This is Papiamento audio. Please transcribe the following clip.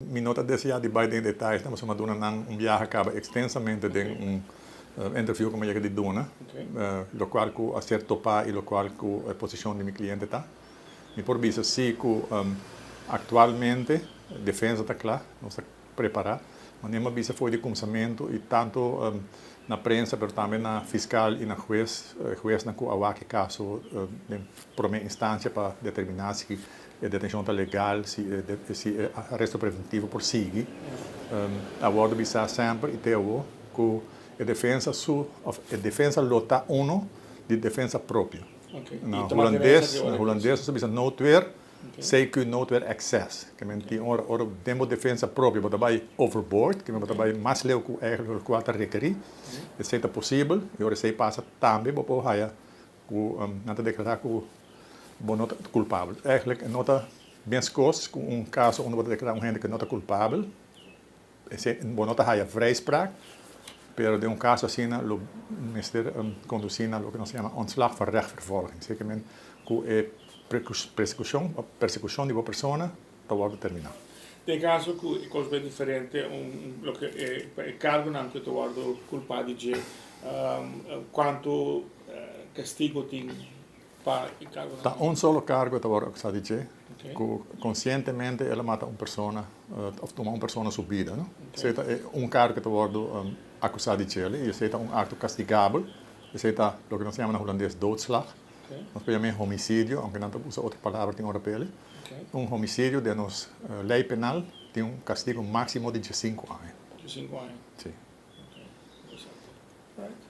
Mi no ta desea di bai den detayenan pasobra mi a duna nan un biaha kaba ekstensamente den un interview ku mi a yega di duna, lokual ku a ser topá i lokual ku e posishon di mi kliente ta. Mi por bisa si ku aktualmente defensa ta kla, nos ta prepará. Manera mi a bisa for di kumsamentu i tantu na prensa pero tambe na fiskal i na hues, huesnan ku a wak e kaso den promé instansia pa determiná si E detenshon ta legal si e si e aresto preventivo por sigui. A wòrdu bisá semper i te awo ku e defensa su òf e defensa lo ta unu di defensa propio. Na hulandes na hulandes nos ta bisa noodweer, CQ noodweer excess. Ke men tin ora ora den bo defensa propio bo ta bai overboard, ke men bo ta bai mas leu ku eigenlijk lokual ta rekerí. Esei ta posibel i ora esei pasa tambe bo por haya Ku nan ta deklará ku bo no ta kulpabel. Eigenlijk e no ta meskos ku un kaso unda bo ta deklará un hende ku no ta kulpabel. Esei bo no ta haya vrijspraak, pero den un kaso asina lo mester kondusí na loke nos ta yama ontslag van rechtvervolging. Sekermente ku e persekushon òf persekushon di bo persona ta wòrdu terminá. Den kaso ku e kos bai diferente, un loke e pa e kargonan ku e ta wòrdu kulpá di dje, kuantu kastigo tin pa e kargonan? Ta un solo kargo e ta wòrdu akusá di dje, ku konsientemente el a mata un persona òf tuma un persona su bida, no. Esei ta e un kargo ku e ta wòrdu akusá di dje i esei ta un akto kastigabel, esei ta loke nos ta yama na hulandes doodslag. Nos por yam'é homicidio, aunke nan ta usa otro palabra tin ora p'el. Un homicidio den nos ley penal tin un castigo maximo di diesinku aña. Diesinku aña? Si. Ok, interesante. Right.